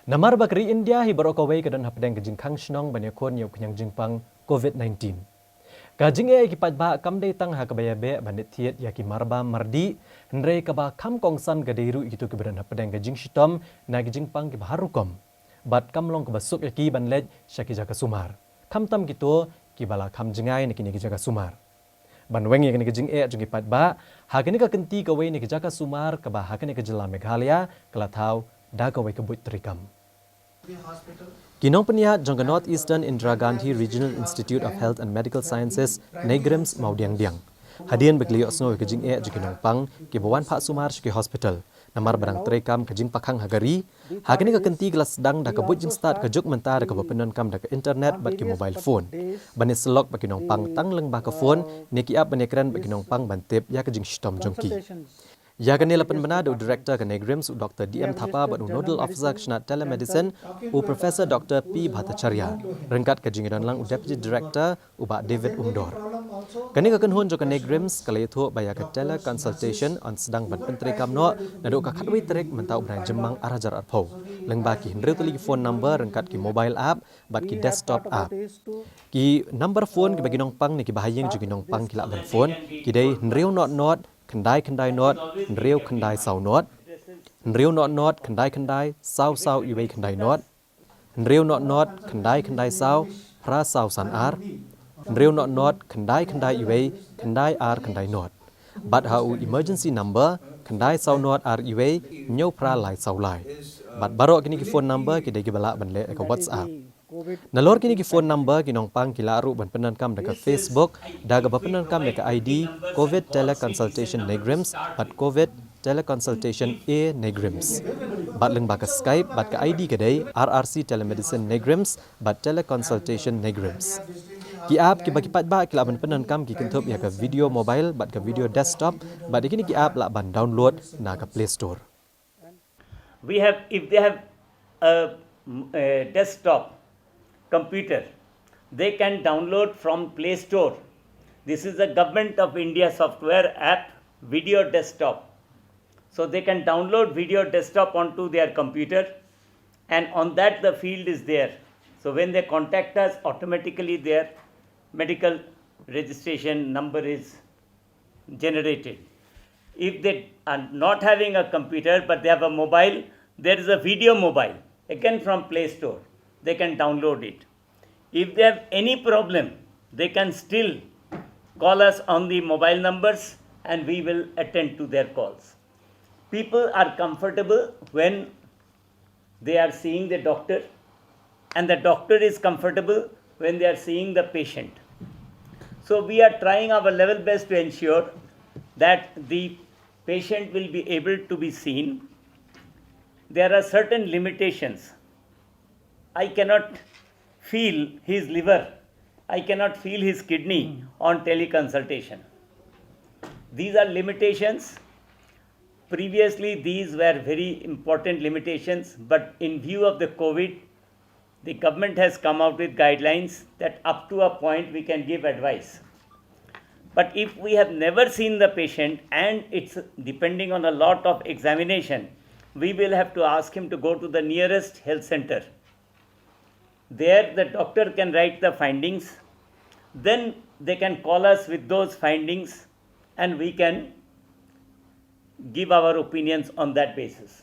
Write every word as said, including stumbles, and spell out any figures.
Namar ba ka ri India hi baroh kawei ka don hapdeng ka jingkhang shnong ban ïakhun ïa u khñiang jingpang COVID nineteen. Ka jingeh ïa ki paidbah kam dei tang ha kaba ïabeh ban thied ïa ki marba mardi, hynrei kaba kham kongsan ka dei ruh ïa kito kiba don hapdeng ka jingshitom na ki jingpang kiba har rukom. Bad kam long kaba suk ïa ki ban leit sha ki jaka sumar, khamtam kito kiba la kham jngai na kine ki jaka sumar. Ban weng ïa kane ka jingeh jong ki paidbah, ha kane ka kynti kawei na ki jaka sumar kaba ha kane ka jylla Meghalaya ka la thaw da kawei ka buit treikam. Ki nongpynïaid jong ka North Eastern Indira Gandhi Regional Institute of Health and Medical Sciences, NEIGRIHMS, Mawdiangdiang, hadien ba ki la ïohsngew ïa ka jingeh jong ki nongpang kiba wan phah sumar sha ki hospital namar ba dang treikam ka jingpakhang ha ka ri, ha kane ka kynti ki la sdang da ka buit jingstad ka juk mynta da kaba pyndonkam da ka internet bad ki mobile phone ban ïasyllok bad ki nongpang tang lyngba ka phone, ne ki app ban ïakren bad ki nongpang ban tip ïa ka jingshitom jong ki. Ïa kane la pynbna da u Director ka NEIGRIHMS, u Doctor D M Thapa, bad u Nodal Officer ka shnat Telemedicine, u Professor Doctor P Bhattacharya, ryngkat ka jingïadonlang u Deputy Director, u Bah David Umdor. Kane ka kynhun jong ka NEIGRIHMS ka la ïathuh ba ïa ka teleconsultation yn sdang ban pyntreikam noh naduh ka khatwei tarik mynta u bnai Jymmang ar hajar arphew, lyngba ki hynriew tylli ki phone number ryngkat ki mobile app bad ki desktop app. Ki number phone kiba ki nongpang ne kiba ha ïing jong ki nongpang ki lah ban phone ki dei hynriew nod nod khyndai khyndai nod hynriew khyndai saw nod, hynriew nod nod khyndai khyndai saw saw iwei khyndai nod, hynriew nod nod khyndai khyndai saw phra saw san ar, hynriew nod nod khyndai khyndai iwei khyndai ar khyndai nod. Bad ha u emergency number khyndai saw nod ar iwei hynñiew phra lai saw lai. Bad baroh kine ki phone number ki dei kiba lah ban leh ïa ka WhatsApp. Nalor kine ki phone number ki nongpang ki lah ruh ban pyndonkam da ka Facebook da kaba pyndonkam ïa ka I D COVID Teleconsultation NEIGRIHMS bad COVID Teleconsultation A NEIGRIHMS. Bad lyngba ka Skype bad ka I D ka dei R R C Telemedicine NEIGRIHMS bad Teleconsultation NEIGRIHMS. Ki app kiba ki paidbah ki lah ban pyndonkam ki kynthup ïa ka video mobile bad ka video desktop, bad ïa kine ki app lah ban download na ka Play Store. We have, if they have a, a desktop computer, they can download from Play Store. This is the Government of India software app, Video Desktop. So they can download Video Desktop onto their computer, and on that the field is there. So when they contact us, automatically their medical registration number is generated. If they are not having a computer but they have a mobile, there is a video mobile, again from Play Store. They can download it. If they have any problem, they can still call us on the mobile numbers and we will attend to their calls. People are comfortable when they are seeing the doctor, and the doctor is comfortable when they are seeing the patient. So we are trying our level best to ensure that the patient will be able to be seen. There are certain limitations. I cannot feel his liver. I cannot feel his kidney on teleconsultation. These are limitations. Previously, these were very important limitations, but in view of the COVID, the government has come out with guidelines that up to a point we can give advice. But if we have never seen the patient and it's depending on a lot of examination, we will have to ask him to go to the nearest health center. There, the doctor can write the findings. Then they can call us with those findings and we can give our opinions on that basis.